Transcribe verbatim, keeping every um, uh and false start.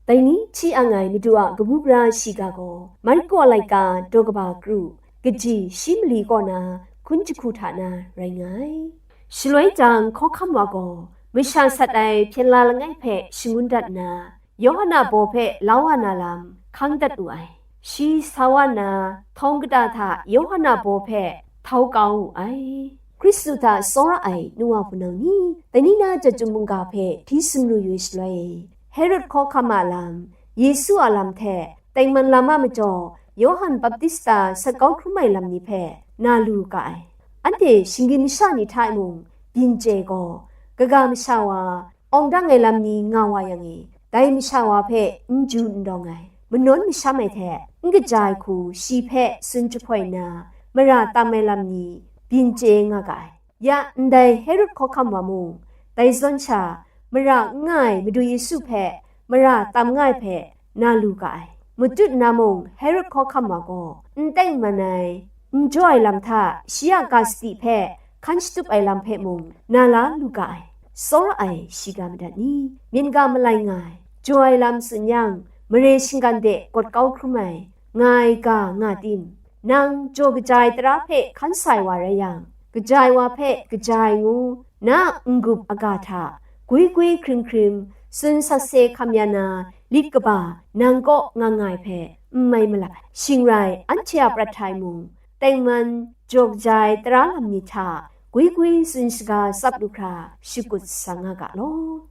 Dai ni hti ang ai Madu a kabu gara shiga gaw Marko a laika daw kaba kru, kaji shi mali kaw na hkun jahku hta na rai nga ai. Shaloi jang, hkawhkam wa gaw masha sat ai hpyen la langai hpe shangun dat nna, Yawhan a baw hpe la wa na lam hkang dat wu ai. Shi sa wa nna, htawng kata hta Yawhan a baw hpe htau kau wu ai. Hkristu hta tsawra ai nu wa hpunau ni, dai ni na chyum mungga hpe hti sumru yu ai shaloi, Herod hkawhkam a lam, Yesu a lam hte tengman lam a majaw Yawhan Baptista sat kau hkrum ai lam ni hpe na lu ga ai. Anhte shinggyim masha ni hta e mung byin chye gaw, kaga masha wa awng dang ai lam ni nga wa yang e, dai masha wa hpe n ju n dawng ai, manawn masham ai hte n kaja ai hku shi hpe tsun jahpoi nna, mara tam ai lam ni byin chye nga ga ai. Ya ndai Herod hkawhkam wa mung, dai zawn sha mara n nga ai Madu Yesu hpe mara tam nga ai hpe na lu ga ai. Matut nna mung, Herod hkawhkam wa gaw n tengman ai, n jaw ai lam hta shi a ga sadi hpe hkan shatup ai lam hpe mung na la lu ga ai. Tsawra ai shiga madat ni, myin ga malai nga ai, jaw ai lam tsun yang, mare shinggan de gawt kau hkrum ai, nga ai ga nga tim, nang jaw kaja ai tara hpe hkan sa ai wa rai yang, kaja ai wa hpe kaja ai ngu, na a n-gup aga hta gwi gwi hkrim hkrim tsun sakse hkam ya na lit kaba nang kaw nga nga ai hpe n mai malap ai. Shing rai, anhte a prat hta e mung, tengman jaw kaja ai tara lam ni hta gwi gwi tsun shaga tsap lu hkra shakut sa nga ga law.